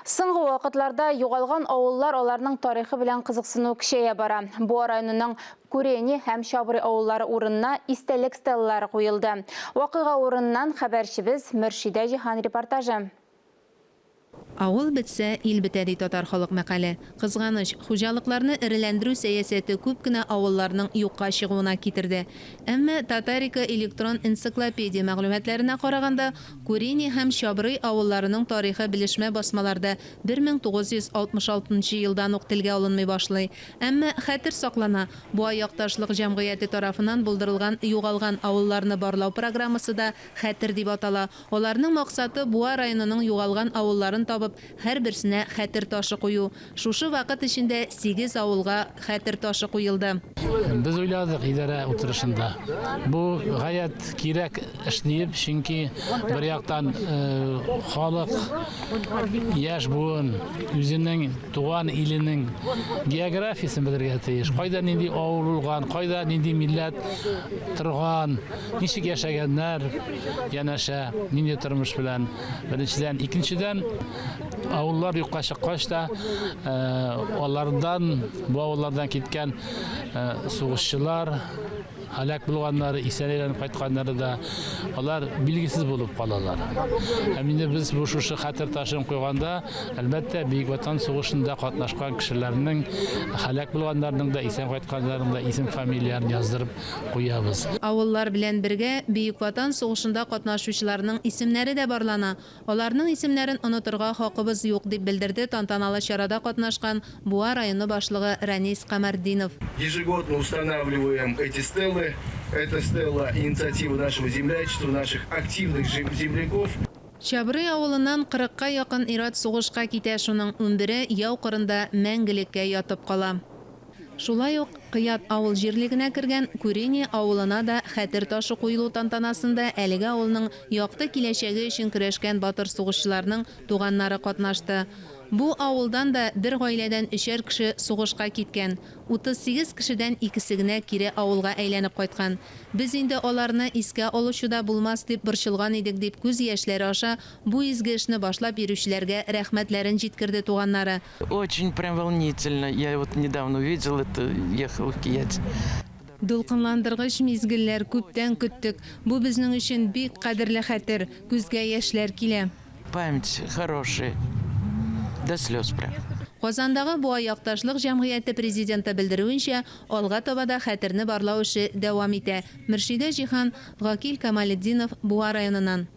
Соңгы вакытларда югалган авыллар, аларның тарихы белән кызыксыну көчәя бара. Буа районының Курени һәм Чабрый авыллары урынына истәлек стеллалары куелды. Вакыйга урыныннан хәбәрчебез Мөршидә Җиһан репортажы. Авыл бетсә, ил бетә, ди татар халык мәкале. Кызганыч, хуҗалыкларны эреләндерү сәясәте күп кенә авылларның юкка чыгуына китерде. Әмма Татарика электрон энциклопедия мәгълүматларына караганда, Курени һәм Чабрый авылларының тарихы белешмә басмаларда 1966 нчы елдан ук телгә алынмый башлый. Әмма хәтер саклана. Буа якташлык җәмгыяте тарафыннан булдырылган югалган авылларны барлау программасы да Хәтер дип атала. Аларның максаты, Буа районының югалган авылларын табып, һәрберсенә хәтер ташы кую. Шушы вакыт эчендә сигез авылга хәтер ташы куелды. Без уйладык идарә утырышында, бу гаять кирәк эш диеп, чөнки бер яктан халык, яшь буын үзенең туган иленең географиясен белергә тиеш. Кайда нинди авыл булган, кайда нинди милләт торган, ничек яшәгәннәр янәшә, нинди тормыш белән. Беренчедән, икенчедән, авыллар юкка чыккач та, алардан, бу авыллардан киткән сугышчылар, һәлак булганнары, исән әйләнеп кайтканнары да, алар билгесез булып калалар. Һәм инде без бу шушы хәтер ташын куйганда, әлбәттә, Бөек Ватан сугышында катнашкан кешеләрнең, һәлак булганнарның да, исән кайтканнарның да исем-фамилияләрен яздырып куябыз. Авыллар белән бергә Бөек Ватан сугышында катнашучыларның исемнәре дә барлана. Аларның исемнәрен онытырга хакыбыз юк, дип белдерде тантаналы чарада катнашкан Буа районы башлыгы Ранис Камартдинов. Ежегодно устанавливаем эти стелы. Это стела инициатива нашего землячества, наших активных земляков. Чабрый авылыннан кырыкка якын ир-ат сугышка китә, шуның унбере яу кырында мәңгелеккә ятып кала. Шулай ук Кыят авыл җирлегенә кергән Курени авылына да хәтер ташы куелу тантанасында әлеге авылның якты киләчәге өчен көрәшкән батыр сугышчыларның туганнары катнашты. Бу авылдан да бер гаиләдән өчәр кеше сугышка киткән. 38 кешедән икесе генә кире авылга әйләнеп кайткан. Без инде аларны искә алучы да булмас дип борчылган идек, дип күз яшьләре аша бу изге эшне башлап йөрүчеләргә рәхмәтләрен җиткерде туганнары. Очень прям волнительно. Я вот недавно увидел это, ехал в Киять. Дулкынландыргыч мизгелләр, күптән көттек. Бу безнең өчен бик кадерле хәтер. Күзгә яшьләр килә. Память хорошая. До слез прям. Казандагы Буа якташлык җәмгыяте президенты белдерүенчә, алга таба да хәтерне барлау эше дәвам итә. Мөршидә Җиһан, Гакил Камалетдинов, Буа районыннан.